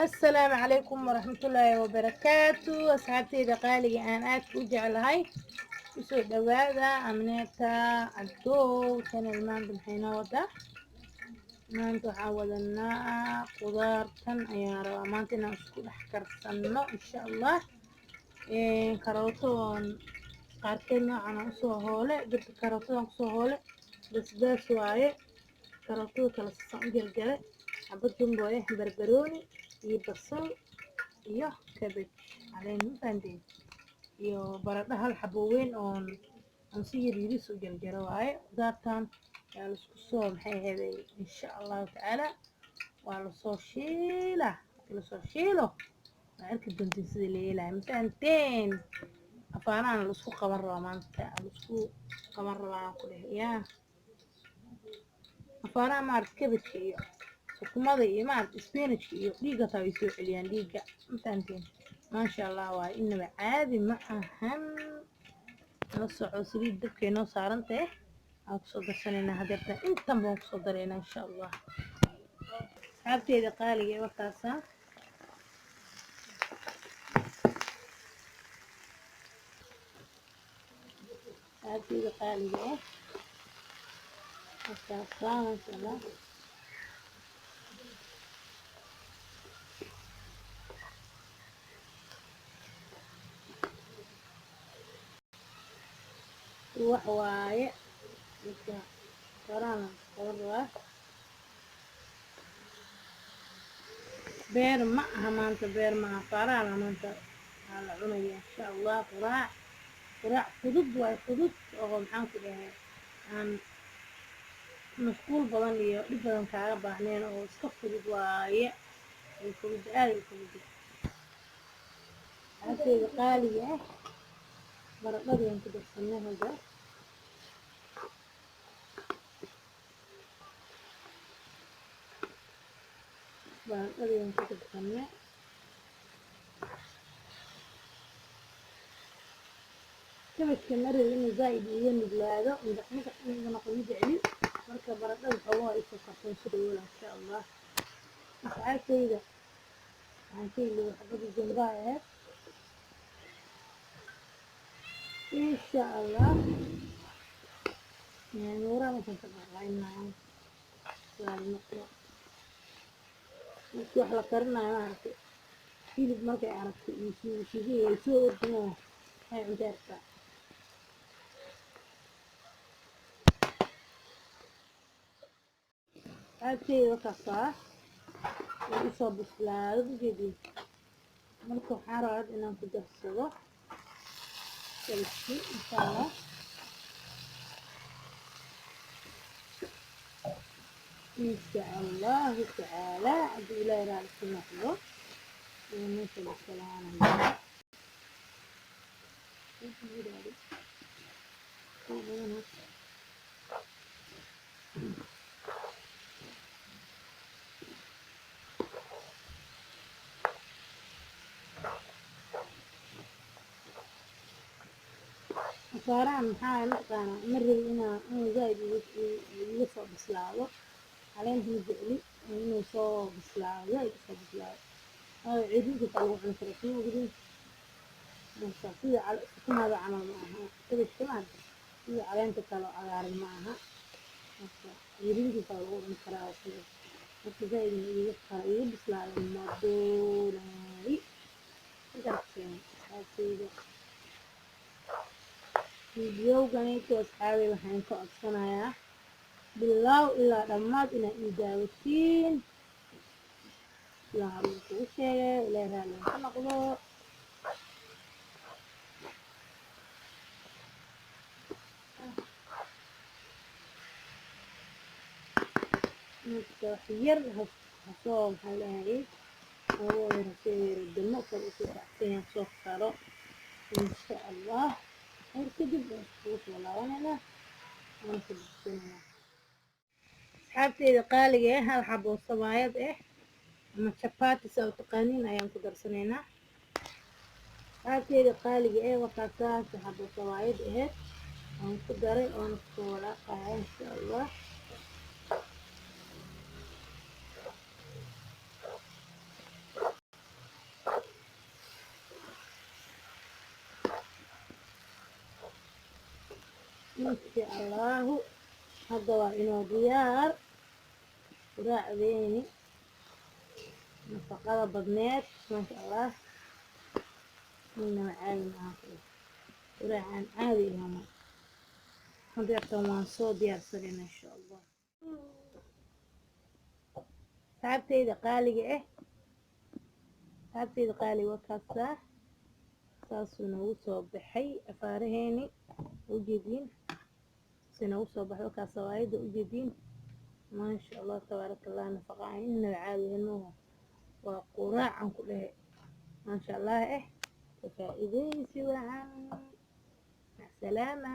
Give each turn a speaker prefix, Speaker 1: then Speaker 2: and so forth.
Speaker 1: Asalaamu calaykum waraxmatullaahi wabarakaatu. Asxaabteyda qaaliga aan aadka u jeclahay, kusoo dhawaada Amineta Cadow channel. Maanta maxay noo wadaa? Maanta waxaan wadanaa qudaartan ayaan rabaa maanta inaan isku dhex karsano, insha Allah. Karootoon qaarkeed noocan aan usoo hoole, birta karootadan kusoo hoole, basbaas waaye, karootada kala sisan u jarjare, xabad jumbo eh, barbarooni iyo basal iyo cabbage caleen, ma fahanteen? Iyo baradho hal xabo weyn oon aan si yar yariis u jarjaro waaye. Qudaartan yaa laisku soo, maxay ahayd, insha Allahu tacaala waa lasoo shiilaa. Markii lasoo shiilo waa arki doontiin sida la yeelayo, ma fahanteen? Afaanahan laisku qaban rabaa maanta, laisku qaban rabaa aan ku dheh yaa afaanaha, maarata, cabbage iyo sukumada iyo, maarata, spinachka iyo dhiigga taa way soo celiyaan dhiigga, ma fahanteen? Maasha Allah waaye, inaba caadi ma ahan. La soco, saliid dabkay noo saaran tahay aan kusoo darsanaynaa hadeerta, intan baan kusoo daraynaa, insha Allah. Asxaabteyda qaaliga ee, wakaasa asxaabteyda qaaliga eh, wakaasa, maasha Allah. Wax waaye, marka horaan qaban rabaa. Beer ma aha maanta, beer ma aha, faaraana maanta waxaa la cunaya, insha Allah. Quraac, quraac fudud waaye, fudud oo, maxaan ku dhahay, aan mashquul badan iyo dhib badan kaaga baahneen oo iska fudud waaye. Ay fudud, aad ay fudud. Asxaabteyda qaaliga ah, baradhadii aan ku darsanay hadda, baradhadii aan ku darsanay. Cabbageka ma rabi inuu zaaid iga nuglaado, mudac mudac inuu iga noqdo ma jecli. Marka baradhada xoogaa isoo karsan si dhawoola, insha Allah. Asxaabteyda, waxaan ka iloway xabadii jumbaha ahayd, insha Allah. Nuuraha meeshaan ka dhaqaynayaan noqdo markii wax la karinayo, maaragtay, hilib markay aragto iyo suugo suugo way soo ordino, waxay cunta aragtaa. Asxaabteyda, wakaasaa way usoo bislaado, ujeedin. Marka waxaan rabaa hadda inaan ku darsado cabbagekii, insha Allah. Insha Allahu tacaala, haddii Ilaahay raali ku noqdo, meesha bislaanaya. Afaarahan maxaa mataqaanaa, ma rabi inuu zaaid iga soo bislaado. Caleenta ma jecli inuu soo bislaado, zaaid usoo bislaado. Waayo, ciriinka taa lagu cuni kara, soo ogdin. Marka sida sukumada camal ma aha cabbageka, maaragta, sida caleenta kale oo cagaaran ma aha. Marka ciriinkiisa lagu cuni karaa oo kale. Marka zaaid inuu iga kara iga bislaado ma doonayi. Garteen, asxaabteyda? Fiidiyowganayto, asxaabey, waxaan ka codsanayaa bilaaw ilaa dhammaad inaad ii daawatiin. Sidaan hore kugu sheegay, Ilaahay raalli ka noqdo. Marka wax yar hasoo, maxaa leeyahay, yar hasoo yaro damo kor usoo kacsan yahay soo karo, insha Allah. Yar kadib waan iskugu soo laabanaynaa, waan soo bixinaynaa. Asxaabteyda qaaliga ah, hal xabo sabaayad ah ama chapati saa u taqaaniin ayaan ku darsanaynaa. Asxaabteyda qaaliga ah, waxaa xabo sabaayad ahayd aan ku daray oona kusoo walaaqaya, insha Allah. Insha Allahu hadda waa inoo diyaar quraacdeeni nafaqada badneed. Maasha Allah, inaba caadi maaha, quraacaan caadi ihama. Hadeertan waan soo diyaarsanayna insha Allah. Asxaabteyda qaaliga ah, asxaabteyda qaaliga, waa kaasaa, saasuu noogu soo baxay afaaraheeni. Ujeediin si noogu soo baxay? Wakaa sawaayada, ujeediin? Maasha Allah, tabaaraka Allah. Nafaqa aan inaba caadi ahayn maaha, waa quraacan ku dhehe. Maasha Allah, ka faa'iidaysi wacan. Macsalaama.